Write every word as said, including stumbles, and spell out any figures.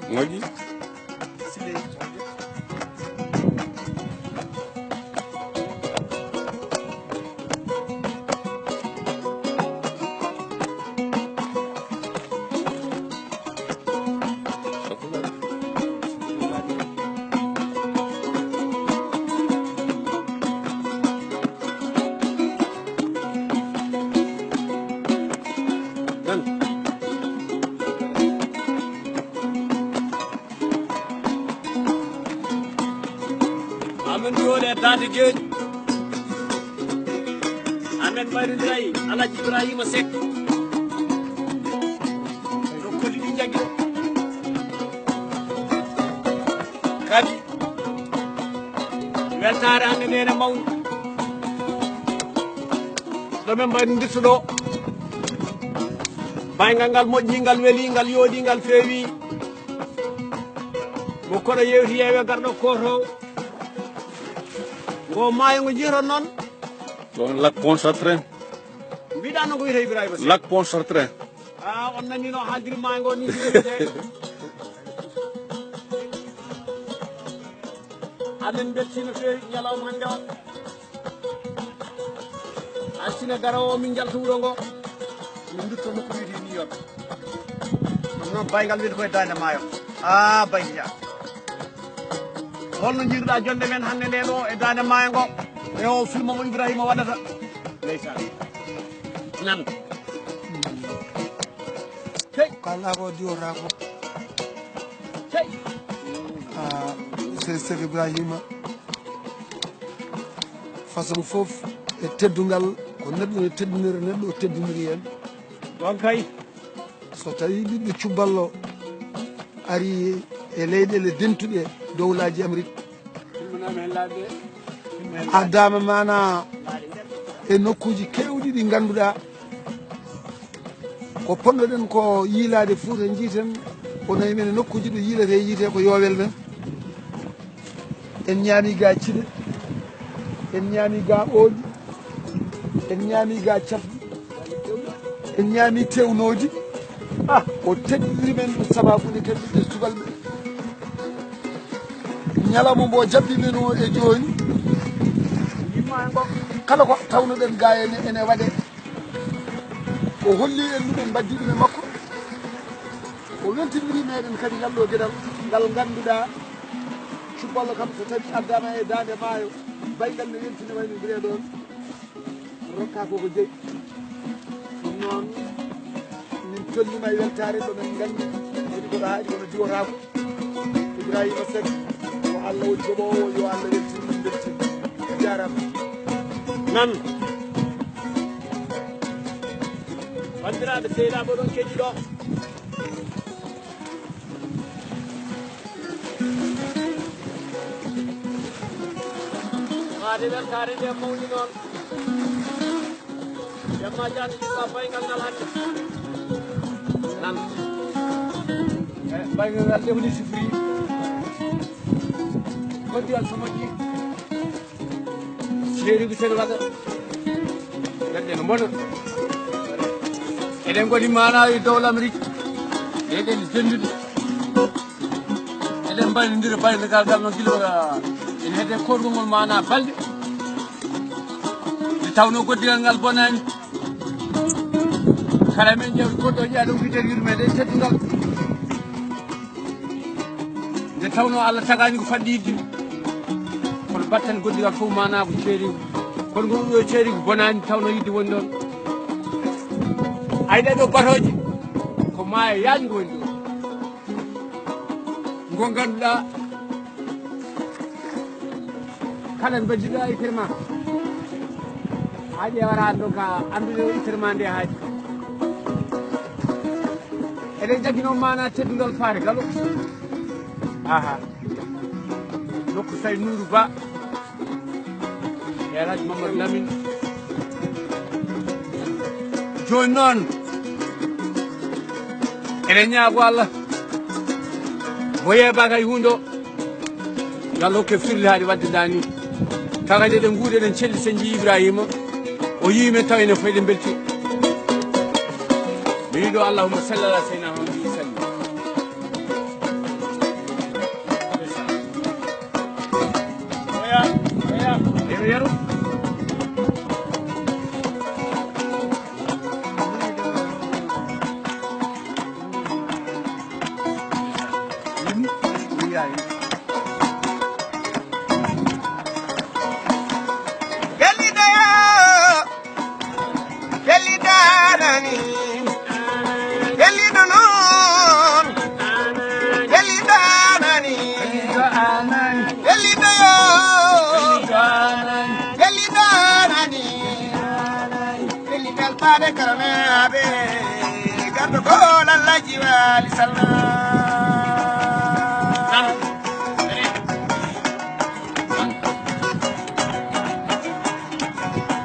Moƴƴi. Amin jooɗe daande jeeɗi. Amin mbayrondiray Alhaji Ibrahima Seck. Ɗo kolli ɗi jaggi ɗo. Kadi weltaare hannde nde ene mawni. Ɗo min mbayrondirta ɗo. Bayngal ngal moƴƴi, ngal weli, ngal yooɗi, ngal feewi. Mo kono yewti yeewe garɗo koto. Ngo maayo ngo jiyata noon. Ɗon lac Pontchartrain. Mbiɗa no ngo wiyata Ibrahima Seck. Lac Pontchartrain. Ah, on nani no haaldiri maayo ngo ni. Amin mbeltii no feewi ñalawma hannde o. Altine garoowo min njalta wuro ngo. Min ndutto nokku wiyetee New York. Ɗum noon bayngal wiyetee koye Daande Maayo. Ah, Baydi Dia. Holno njiiruɗaa jonde men hannde nde ɗo e Daande Maayo ngo? E o film mo Ibrahima waɗata. Ndeysaan. Nan. Hey. Ko Allah ko diwata ko. Hey. Ah, Seydi Seck Ibrahima. Façon fof e teddungal, ko neɗɗo no teddinira, neɗɗo o teddiniri en. Ɗon kay. So tawi ɓiɓɓe cuballo ari e leyɗeele dentuɗe dowlaaji Amérique, addaama mana e nokkuuji keewɗi ɗi ngannduɗaa ko ponnoɗen ko yiilaade Fuuta, njiiten ko nayi men e nokkuuji ɗo yiilete yiite ko yoowel men. En ñaami ga ciɗe, en ñaami ga ooƴi, en ñaami ga cafɗi, en ñaami tewnooji. Ah, o teddiri men ɗum sababude kadi ɓe subalɓe. Ñalawma mbo jabbi men o e jooni. Kala ko tawnoɗen ga ene, ene waɗe. O holli en ɗum, en mbaddi ɗum e makko. O weltiniri meɗen kadi ngal ɗo geɗal ngal ngannduɗaa, cuballo kam so tawi addaama e Daande Maayo, bayngal ne weltini wayno mbiyee ɗoon, rokka ko ko jeyi. Ɗum noon, min tolnima e weltaare ɗo men nganndi, kadi kono haaɗi kono diwataako. Ibrahima Seck, ko Allah woni joɓoowo, yo Allah weltin min, beltin. A jaaraama. Nan. Banndiraaɓe sehilaaɓe, oɗon keɗii ɗo. Waade weltaare nde mawni noon. Jamma jaaɗo, jiɗɗa bayngal ngal hannde. Nan. Eh, bayngal ngal de woni sifri. Koddigal so moƴƴi. Ceerigu sen waɗa. Gaɗɗe no mbona. Eɗen ngoni mana e dowla Amérique. Eɗen dendude. Eɗen mbaynodira bayndigal ngal no gila ene heede korgol ngol mana balɗe. Nde tawno goddigal ngal bonani. Kala men ƴeew goɗɗo ƴeewa ɗum wiide yurmeende e teddungal. Nde tawno Allah tagaani ko fadde yidde. Kono batten goddigal fof mana ko ceerigu. Kono ngol ɗo ceerigu bonani tawno yidde woni ɗon. Ay ɗe ɗo batooje ko maayo yaajngo woni ɗo. Ngo ngannduɗaa kala mbaddiɗo itere ma. Haaji e wara ɗo ka anndude itere ma nde haaji. Eɗen jagginoo mana teddungal faare galo. Aha. Nokku Say Nuuru Ba. E Alhaji Mamadou Lamine. Jooni noon, eɗen ñaago Allah mo yeebaaka e huunde o. Yo Allah hokke firli haaɗi wadde dani. Kala kadi eɗen nguuɗi eɗen celli, sen jii Ibrahima, o yii men taw enen fof eɗen mbelti. Mi wiɗo allahumma salli ala sayyidina Muhammad wa sallim. Ewa yaro. Gelliɗo yo, gelliɗo anani, gelliɗo noon, gelliɗo anani, gelliɗo yo, gelliɗo anani, gelliɗo alfaaɓe karameeɓe, garɗo ko Lallaaji Waali Salma.